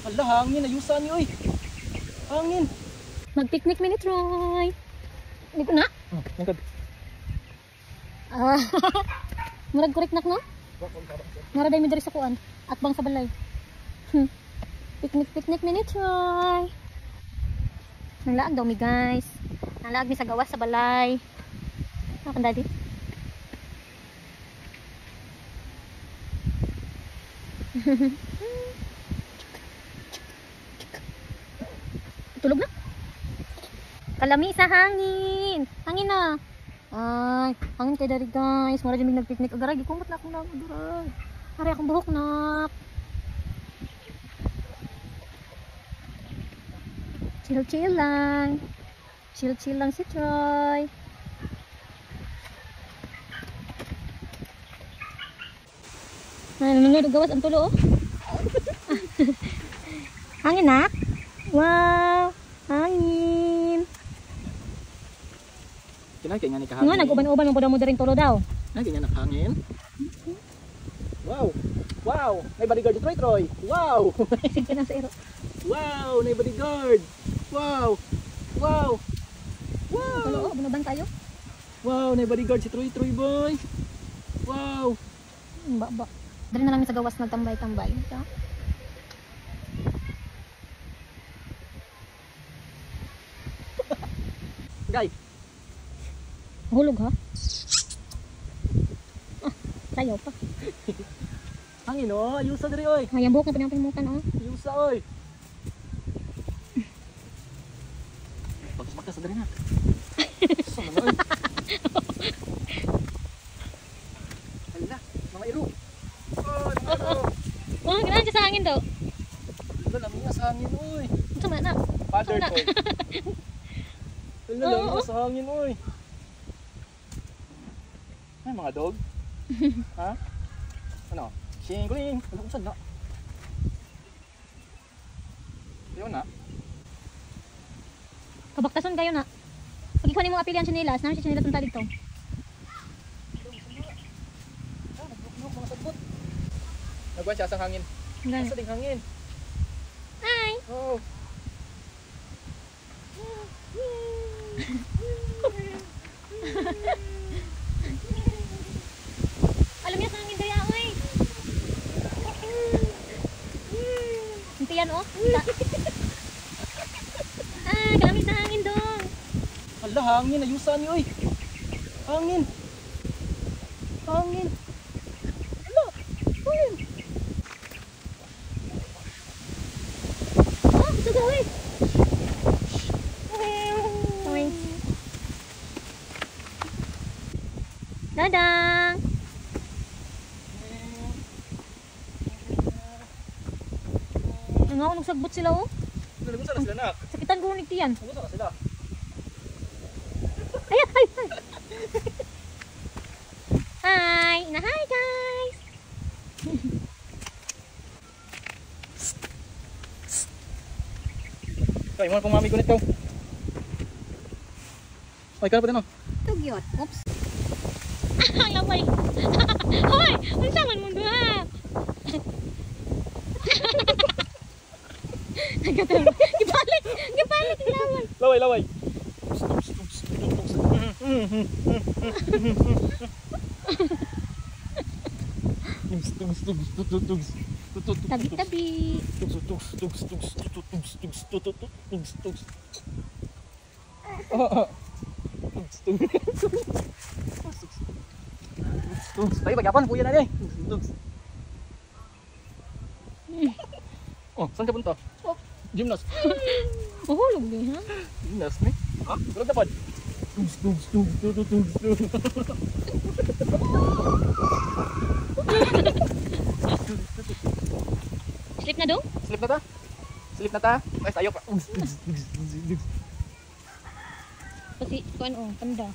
Ala, hangin. Ayusan niyo, oy. Hangin. Mag-picnic mi ni Troy. Hindi ko na. Oh, lingkod. Ah. Murag correct nak no? Nara day mi diri sa kuan. Atbang sa balay. Picnic picnic mi ni Troy. Nanglaag daw mi guys. Nanglaag mi sa gawas sa balay. Ano kan daddy? Tulog na. Kalami sa hangin. Hangin na. Ay, hangin kay dari guys. Mura jud nagpicnic. Agaray, gikumot na akong nag-agaray. Aray akong buhok nak. Chill chill lang. Chill chill lang si Troy. Ay, nanonood gawas ang tulo oh. Hangin nak. Wow, hangin. Kinay kay nga ni kahangin. Nga nag-uban-uban mo mo rin tulo daw. Ay, ganyan ang hangin. Wow! Wow! May bodyguard si Troy Troy! Wow! Sige na sa iro. Wow! May bodyguard! Wow! Wow! Wow! Tulo oh, uban-uban kayo. Wow! May bodyguard si Troy Troy boy! Wow! Ba ba. Dali na lang sa gawas nagtambay-tambay. Ito. Guy! Hulog ha? Ah, sayaw pa. Hangin oh! Ayusa diri oy! Ay, ang buhok na pinapalimutan oh. Ayusa oy! Bakas-bakas diri na. Sa man oy! Hala! Mga iro! Oy! Mga iro! Oh, ganahan siya sa hangin daw. Hala, lami sa hangin oy! Unsa man na? Father Wala. ko. Hala, Oo. lami sa hangin oy! Ay, mga dog. Ha? Ano? Shingling! Ano kung saan na? Yun na. Kabaktason kayo na. Pag ikuha nimo apili ang tsinelas, naman siya tsinelas ang talig to. Ah, nagbuklok mga sagbot. Nagwan siya sa hangin. Gani. Asa ding hangin? Hi! Oh. Alam niya sa hangin daya, oy. Hindi yan, oh. Ah, kalami sa hangin dong. Hala, hangin. Ayusan niyo, oy. Hangin. Hangin. Hala, hangin. Oh, gusto ka, oy. Oy. Dadang. Ano ako nagsagbot sila oh. Nagunsa na sila nak. Sakitan ko unig tiyan. Nagunsa na sila. Ay, ay, ay. Hi, na hi guys. Kay mo pong mami gunit ko. Oy, kaya pa din oh. Tugyot. Oops. Ang laway. Hoy, unsa man mundo ha? Gibalik, gibalik ang laway. Laway, laway. Tabi tabi. Tayo pagyapon, puya na ni. Oh, saan ka punta? Oh, gymnast. Mahulog din ha. Gymnast ni. Ah, tulog na pod. Tugs, tugs, tugs, tugs, tugs, tugs. Sleep na daw? Sleep na ta? Sleep na ta? Ay, tayo pa. Tugs, tugs, tugs, tugs, tugs. Kasi kuan oh, panda.